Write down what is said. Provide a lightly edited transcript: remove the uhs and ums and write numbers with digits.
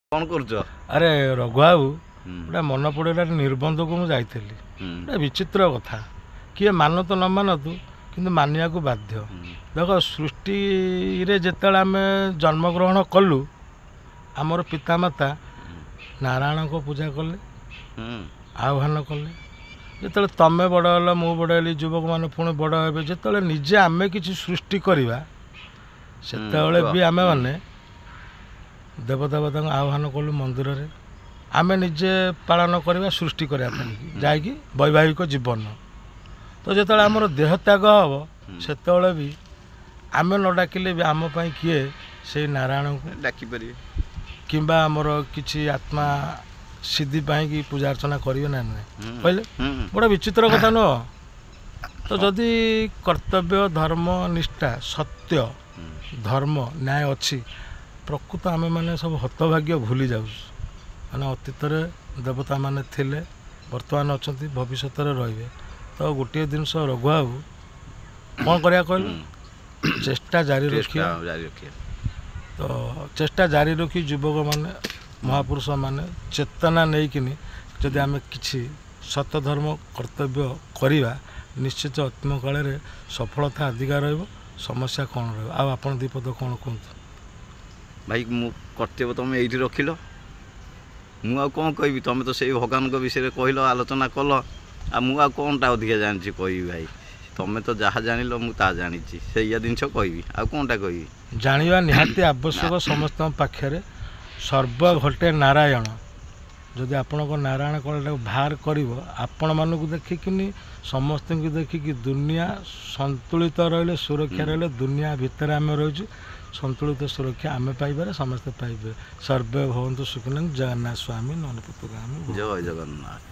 କ'ଣ କରୁଛ? ଆରେ ରଘୁବାବୁ, ଗୋଟେ ମନେ ପଡ଼ିଲା, ନିର୍ବନ୍ଧକୁ ମୁଁ ଯାଇଥିଲି। ଗୋଟେ ବିଚିତ୍ର କଥା, କିଏ ମାନନ୍ତୁ ନ ମାନନ୍ତୁ କିନ୍ତୁ ମାନିବାକୁ ବାଧ୍ୟ। ଦେଖ, ସୃଷ୍ଟିରେ ଯେତେବେଳେ ଆମେ ଜନ୍ମଗ୍ରହଣ କଲୁ, ଆମର ପିତାମାତା ନାରାୟଣଙ୍କ ପୂଜା କଲେ, ଆହ୍ୱାନ କଲେ। ଯେତେବେଳେ ତମେ ବଡ଼ ହେଲ, ମୁଁ ବଡ଼ ହେଲି, ଯୁବକମାନେ ପୁଣି ବଡ଼ ହେବେ, ଯେତେବେଳେ ନିଜେ ଆମେ କିଛି ସୃଷ୍ଟି କରିବା, ସେତେବେଳେ ବି ଆମେମାନେ ଦେବଦେବତାଙ୍କୁ ଆହ୍ୱାନ କଲୁ ମନ୍ଦିରରେ। ଆମେ ନିଜେ ପାଳନ କରିବା, ସୃଷ୍ଟି କରିବା ପାଇଁ ଯାଇକି ବୈବାହିକ ଜୀବନ। ତ ଯେତେବେଳେ ଆମର ଦେହତ୍ୟାଗ ହେବ, ସେତେବେଳେ ବି ଆମେ ନ ଡାକିଲେ ବି ଆମ ପାଇଁ କିଏ ସେଇ ନାରାୟଣଙ୍କୁ ଡାକିପାରିବେ, କିମ୍ବା ଆମର କିଛି ଆତ୍ମା ସିଦ୍ଧି ପାଇଁକି ପୂଜା ଅର୍ଚ୍ଚନା କରିବେ ନା ନାହିଁ କହିଲେ? ବଡ଼ ବିଚିତ୍ର କଥା ନୁହଁ ତ? ଯଦି କର୍ତ୍ତବ୍ୟ, ଧର୍ମ, ନିଷ୍ଠା, ସତ୍ୟ, ଧର୍ମ, ନ୍ୟାୟ ଅଛି, ପ୍ରକୃତ ଆମେମାନେ ସବୁ ହତଭାଗ୍ୟ ଭୁଲି ଯାଉଛୁ। ମାନେ ଅତୀତରେ ଦେବତାମାନେ ଥିଲେ, ବର୍ତ୍ତମାନ ଅଛନ୍ତି, ଭବିଷ୍ୟତରେ ରହିବେ। ତ ଗୋଟିଏ ଜିନିଷ ରଘୁବାବୁ, କ'ଣ କରିବା କହିଲେ? ଚେଷ୍ଟା ଜାରି ରଖିବା। ତ ଚେଷ୍ଟା ଜାରି ରଖି ଯୁବକମାନେ, ମହାପୁରୁଷମାନେ ଚେତନା ନେଇକିନି ଯଦି ଆମେ କିଛି ସତ, ଧର୍ମ, କର୍ତ୍ତବ୍ୟ କରିବା, ନିଶ୍ଚିତ ଆତ୍ମକାଳରେ ସଫଳତା ଅଧିକା ରହିବ। ସମସ୍ୟା କ'ଣ ରହିବ? ଆଉ ଆପଣ ଦୁଇ ପଦ କ'ଣ କୁହନ୍ତୁ। ଭାଇ, ମୁଁ କର୍ତ୍ତବ୍ୟ ତୁମେ ଏଇଠି ରଖିଲ, ମୁଁ ଆଉ କ'ଣ କହିବି? ତୁମେ ତ ସେଇ ଭଗବାନଙ୍କ ବିଷୟରେ କହିଲ, ଆଲୋଚନା କଲ, ଆଉ ମୁଁ ଆଉ କ'ଣଟା ଅଧିକା ଜାଣିଛି କହିବି ଭାଇ? ତୁମେ ତ ଯାହା ଜାଣିଲ, ମୁଁ ତାହା ଜାଣିଛି, ସେଇଆ ଜିନିଷ କହିବି, ଆଉ କ'ଣଟା କହିବି? ଜାଣିବା ନିହାତି ଆବଶ୍ୟକ ସମସ୍ତଙ୍କ ପାଖରେ। ସର୍ବ ଘଟେ ନାରାୟଣ। ଯଦି ଆପଣଙ୍କ ନାରାୟଣ କଳାଟାକୁ ବାହାର କରିବ, ଆପଣମାନଙ୍କୁ ଦେଖିକିନି, ସମସ୍ତଙ୍କୁ ଦେଖିକି ଦୁନିଆ ସନ୍ତୁଳିତ ରହିଲେ, ସୁରକ୍ଷା ରହିଲେ, ଦୁନିଆ ଭିତରେ ଆମେ ରହିଛୁ, ସନ୍ତୁଳିତ ସୁରକ୍ଷା ଆମେ ପାଇବାରେ ସମସ୍ତେ ପାଇବେ। ସର୍ବେ ଭବନ୍ତୁ ସୁଖିନଂ। ଜଗନ୍ନାଥ ସ୍ୱାମୀ ନନପୁତଗାମୀ। ଜୟ ଜଗନ୍ନାଥ।